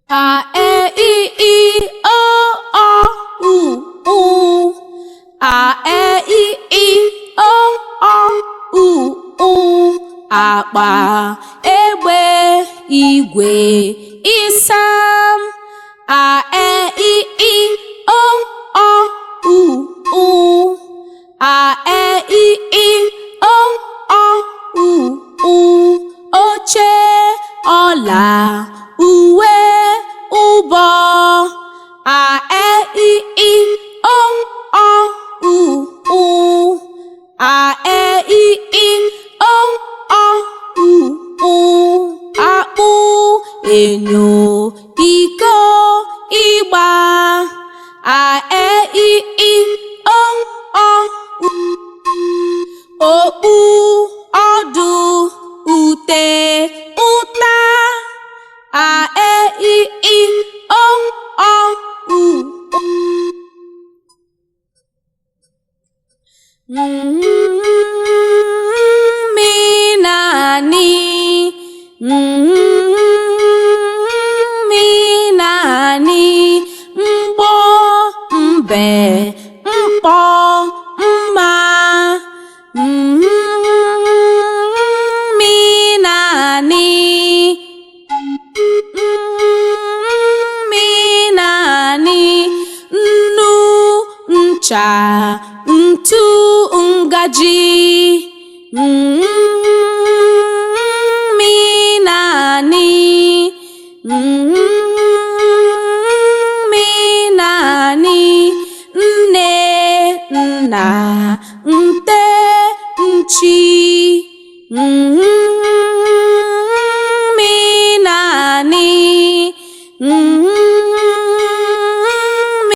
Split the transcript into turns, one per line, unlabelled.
A E I I O Ọ U Ụ. A E I I O Ọ U Ụ. Akpa, egbe, igwe, ịsam. A E I I O Ọ U Ụ. A E I I O Ọ U Ụ. Oche, ọla, uwe, ụbọ. A E I I O Ọ U Ụ. A E I I O Ọ U Ụ. Akpụ, enyo, iko, ịgba. A E I I O Ọ U. Okpu, ọdụ, ute, ụta. A E I I O Ọ U.